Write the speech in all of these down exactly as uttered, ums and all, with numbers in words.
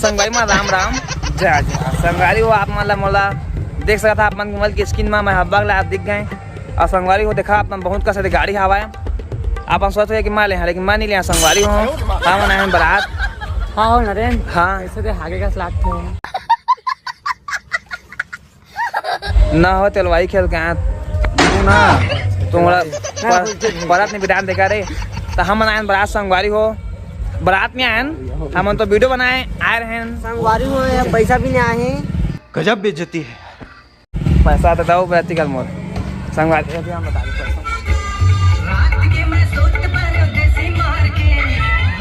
संगवारी मन राम राम। जय जय। संगवारी हो, आप मन ला मोला देख सकत हा, आप मन के मोबाइल के स्क्रीन मा मैं हब्बा ला आप दिख गए। अउ संगवारी हो, देखा, आप मन बहुत कस गाड़ी हवय, आप मन सोच रहे कि मैं ले, लेकिन मैं नहीं ले। संगवारी हो, हमन आए हन बारात। हाँ हो नरेन। हाँ। ऐसे दे आगे का स्लाट थे। ना हो तेलवाई खेल के आए तू ना, तुम्हारा पर-, परत नहीं बिधान देखा रे। तो हमन आए हन बारात संगवारी हो, बारात में आए हन, हमन तो वीडियो बनाए आए रहे हन। संगवारी हो, ये पैसा भी नहीं आए हैं। गजब बेइज्जती है। पैसा तो दो बेटी कल मोर संगवारी।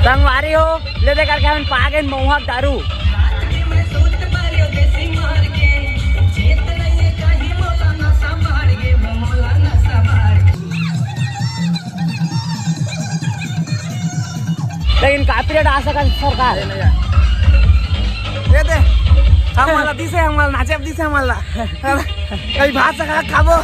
संगवारी हो, ले दे करके हमन पा गए महुआ दारू। लेकिन कॉपीराइट आ सकत सरकार। ये दे, हमन ला दिसे, हमन ला नाचे दिसे, हमन ला। कहीं भात से खा खाबो।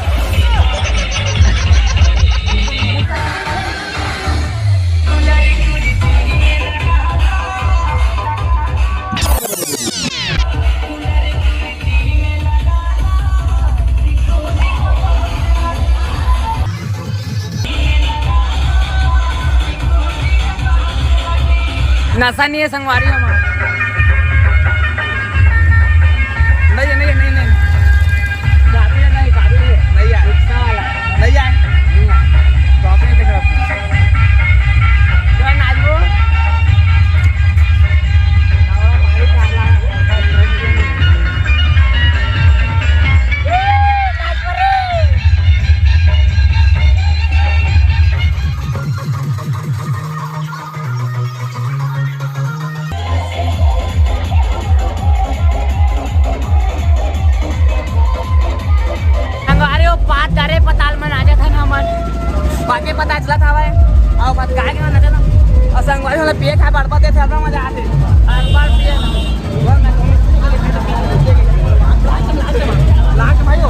नशा नहीं है संगवारी हमारा। नहीं है, नहीं है, नहीं, नहीं। काबुल है, नहीं, काबुल है। नहीं है। रिक्शा वाला। नहीं है। नहीं है। तो आपने देख रहा हूँ। तो नाचबो। संगवारी हो, पाँच तारे पताल में नाचत हन हमन। बाकी पता चलत हवय। आओ, बात काय के नाचत हन। अउ संगवारी हो, पिए खाए बड़बड़ देथे, हमरा मजा आथे। हर बार पिए ना। लास्ट भाई हो।